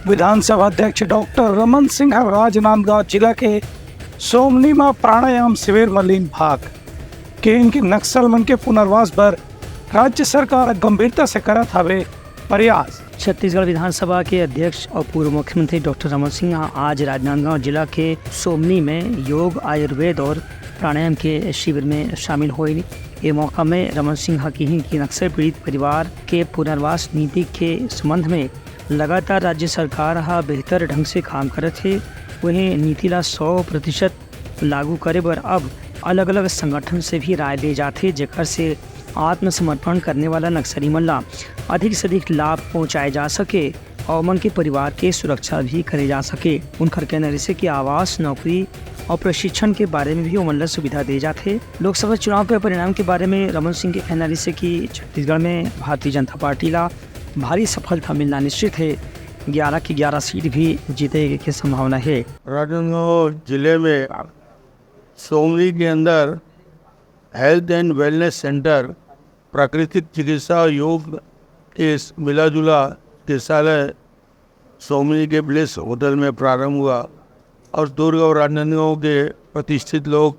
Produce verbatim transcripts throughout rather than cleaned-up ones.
विधानसभा अध्यक्ष डॉक्टर रमन सिंह ह राजनांदगांव जिला के सोमनी म प्राणायाम शिविर म लीन भाग। केहेन कि नक्सल मन के पुनर्वास बर राज्य सरकार गंभीरता से करत हवे प्रयास। छत्तीसगढ़ विधानसभा के अध्यक्ष और पूर्व मुख्यमंत्री डॉक्टर रमन सिंह ह आज राजनांदगांव जिला के सोमनी में योग, आयुर्वेद और प्राणायाम के शिविर में शामिल होइन। ए मौका में रमन सिंह ह किहिन कि नक्सल पीड़ित परिवार के पुनर्वास नीति के संबंध में लगातार राज्य सरकार ह बेहतर ढंग से काम करत हे। वहीं नीति ला सौ प्रतिशत लागू करे बर अब अलग-अलग संगठन से भी राय ले जाथे, जेकर से आत्मसमर्पण करने वाला नक्सली मन ला अधिक से अधिक लाभ पहुंचाए जा सके और ओमन के परिवार के सुरक्षा भी करे जा सके। उनकर कहना रहिसे कि आवास, नौकरी और प्रशिक्षण के बारे में भी ओमन ला सुविधा दे जाथे। लोकसभा चुनाव के परिणाम के बारे में रमन सिंह के कहना रहिसे कि छत्तीसगढ़ में भारतीय जनता पार्टी ला भारी सफलता मिलना निश्चित हे। ग्यारह की ग्यारह सीट भी जीते के संभावना हे। राजनांदगांव जिले में सोमनी के अंदर हेल्थ एंड वेलनेस सेंटर, प्राकृतिक चिकित्सा और योग के इस मिला जुला चिकित्सालय सोमनी के ब्लिस होटल में प्रारंभ हुआ और दुर्ग और राजनांदगांव के प्रतिष्ठित लोग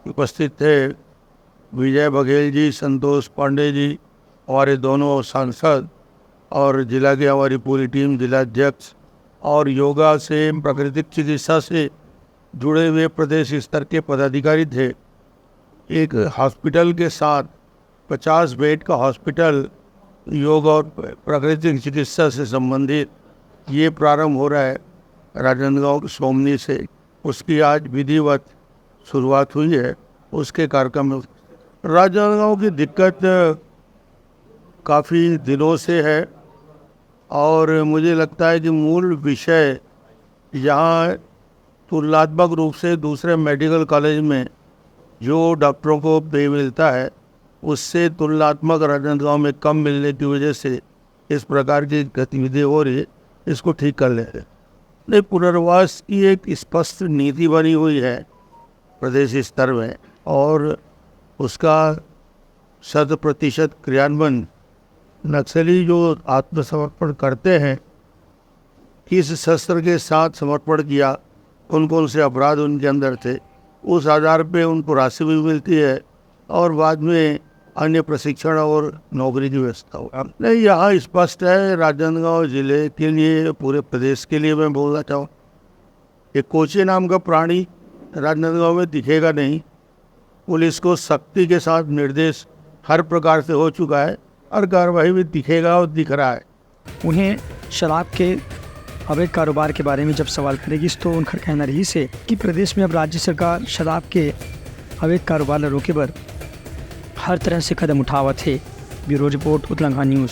उपस्थित थे। विजय बघेल जी, संतोष पांडे जी, हमारे दोनों सांसद और जिला की हमारी पूरी टीम, जिला अध्यक्ष और योगा से, प्राकृतिक चिकित्सा से जुड़े हुए प्रदेश स्तर के पदाधिकारी थे। एक हॉस्पिटल के साथ पचास बेड का हॉस्पिटल योग और प्राकृतिक चिकित्सा से संबंधित ये प्रारंभ हो रहा है राजनांदगांव की सोमनी से। उसकी आज विधिवत शुरुआत हुई है। उसके कार्यक्रम में राजनांदगांव की दिक्कत काफ़ी दिनों से है और मुझे लगता है कि मूल विषय यहाँ तुलनात्मक रूप से दूसरे मेडिकल कॉलेज में जो डॉक्टरों को पे मिलता है, उससे तुलनात्मक राजनांदगांव में कम मिलने की वजह से इस प्रकार की गतिविधि हो रही है, इसको ठीक कर लेते हैं। नहीं, पुनर्वास की एक स्पष्ट नीति बनी हुई है प्रदेश स्तर में और उसका शत प्रतिशत क्रियान्वयन, नक्सली जो आत्मसमर्पण करते हैं, किस शस्त्र के साथ समर्पण किया, कौन कौन से अपराध उनके अंदर थे, उस आधार पे उनको राशि भी मिलती है और बाद में अन्य प्रशिक्षण और नौकरी की व्यवस्था हो। नहीं, यहाँ स्पष्ट है, राजनांदगांव जिले के लिए, पूरे प्रदेश के लिए मैं बोलना चाहूँ, एक कोचे नाम का प्राणी राजनांदगांव में दिखेगा नहीं। पुलिस को सख्ती के साथ निर्देश हर प्रकार से हो चुका है, हर कार्रवाई में दिखेगा और दिख रहा है। उन्हें शराब के अवैध कारोबार के बारे में जब सवाल करे गिस, तो उनकर कहना रहिस हे कि प्रदेश में अब राज्य सरकार शराब के अवैध कारोबार ला रोके बर हर तरह से कदम उठावत हे। ब्यूरो रिपोर्ट, उतलंघा न्यूज़।